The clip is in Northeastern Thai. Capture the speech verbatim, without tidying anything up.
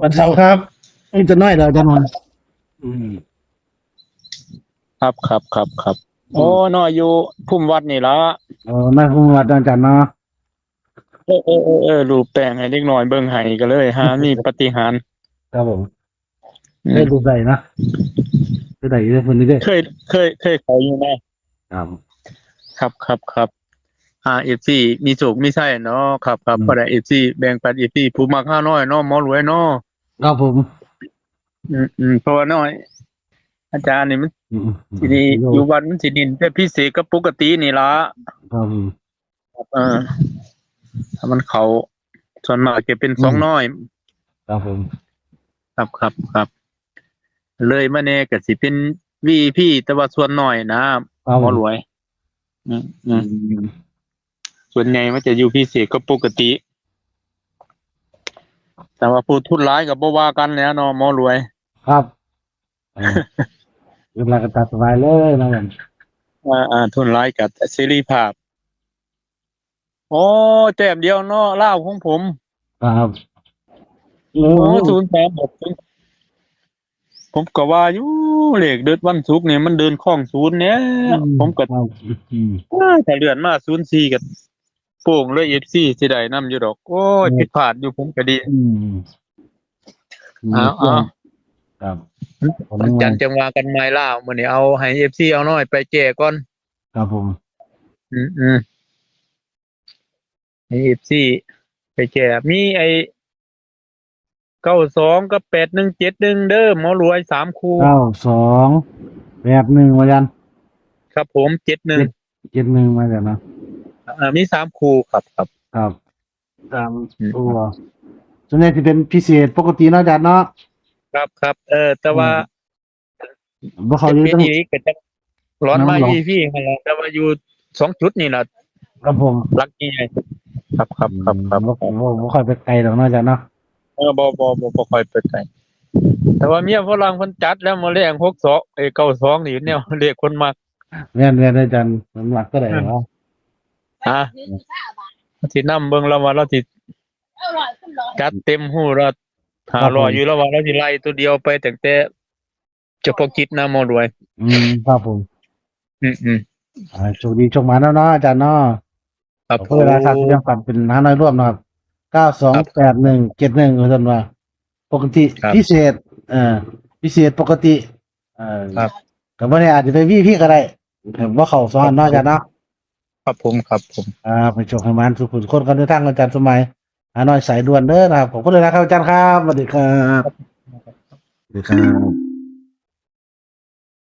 วันเสาร์ครับ นี่จะน้อยเดียวอาจารย์นนท์ อืม ครับครับครับครับ โอ้น้อยอยู่ภูมิวัดนี่ละ เออน้อยภูมิวัดเนาะอาจารย์เนาะ เออเออเออเออรูปแป้งให้เด็กน้อยเบิ่งให้ก็เลยหามีปาฏิหาริย์ ครับผม อืม ได้ดูได้นะดูได้อยู่คนนี้ด้วย เคยเคยเคยเขาอยู่นะครับ ครับครับครับหาเอฟซีมีโชคมีชัยเนาะครับครับ อืม ก็ได้เอฟซีแบ่งปันเอฟซีผู้มักห้าน้อยเนาะหมอรวยเนาะ ครับผม อืมอืมเพราะว่าน้อย อาจารย์นี่มัน อืม ทีนี้อยู่วัดมันสินินแต่พิเศษกับปกตินี่ละ ครับผม เออถ้ามันเขาส่วนมากจะเป็นสองน้อย ครับผม ครับครับครับ เลยมาแน่ก็สิเป็นวีพีแต่ว่าส่วนน้อยนะครับ ผม หมอรวย อืมอื อื ม ม ส่วนใหญ่มันจะอยู่พิเศษก็ปกติ แต่ว่าผู้ทุนร้ายกับบ่ว่ากันแล้วเนาะหมอรวย ครับเออเวลาก็ตัดสบายเลยนะผม อ่าอ่าทุนร้ายกับเสรีภาพโอ้แต้มเดียวเนาะเล่าวของผม ครับ โอ้ศูนย์สามหกผมก็ว่าอยู่เลขเดินวันศุกร์เนี่ยมันเดินข้องศูนย์เนี่ย ผมก็ ครับอืม อ้าถ้าเลื่อนมาศูนย์สี่กับโป่งเลยเอฟซีสิได้นำอยู่ดอก โอ้ย อืม ผิดพลาดอยู่ผมก็ดี อืม เอาเอา ครับ วันจันทร์จังว่ากันใหม่ล่าวมื้อนี้เอาให้เอฟซีเอาน้อยไปแก้ก่อน ครับผม อืมอืมให้เอฟซีไปแก้มีไอ้เก้าสองกับแปดหนึ่งเจ็ดหนึ่งเด้อหมอรวยสามคู่ เก้าสองแปดหนึ่งมาจัน ครับผมเจ็ดหนึ่ง เจ็ดหนึ่งมาจันเนาะ อ่ามีสามคู่ครับครับ ครับสาม อืม ตัวส่วนใหญ่ที่เป็นพิเศษปกติเนาะอาจารย์เนาะ ครับครับ เออ แต่ว่า บ่เขา จะ อยู่ เป็น ตั้ง อีกก็จะร้อนมา น้ำร้อน วีพีนั่นแหละแต่ว่าอยู่สองจุดนี่แหละ ครับผม หลักใหญ่ครับครับครับครับ บ่บ่บ่ค่อยไปไกลหรอกเนาะอาจารย์เนาะ เออบ่บ่บ่บ่ค่อยไปไกลแต่ว่าเมียฝรั่งเพิ่นจัดแล้วมื้อแลงหกสองเอ้ยเก้าสองนี่แนวเลขคนมัก แม่นแม่นอาจารย์มันหลักก็ได้เนาะ ฮะสินำเบิ่งแล้วว่าเราสิจัดเต็มฮู้แล้วห้าร้อยอยู่แล้วว่าเราสิไล่ตัวเดียวไปตั้งแต่เฉพาะกิจนะหมอรวย อืมครับผม อืมอืม อ่าโชคดีโชคมาเนาะเนาะอาจารย์เนาะ ครับ ขอบคุณเวลาครับที่ยังฝันเป็นห้าน้อยร่วมนะครับเก้าสองแปดหนึ่งเจ็ดหนึ่งท่านว่า ปกติ ครับ พิเศษ เอ่อ พิเศษปกติ เอ่อ ครับ แต่ว่าเนี่ยอาจจะไปวีพีก็ได้ว่าเขาสองอันเนาะอาจารย์เนาะ ครับผมครับผม อ่าไปโชคให้มันทุกคนคนกันเดินทางอาจารย์สมัยหาน้อยสายด่วนเด้อนะครับขอบคุณเลยนะครับอาจารย์ครับสวัสดีครับสวัสดีครับ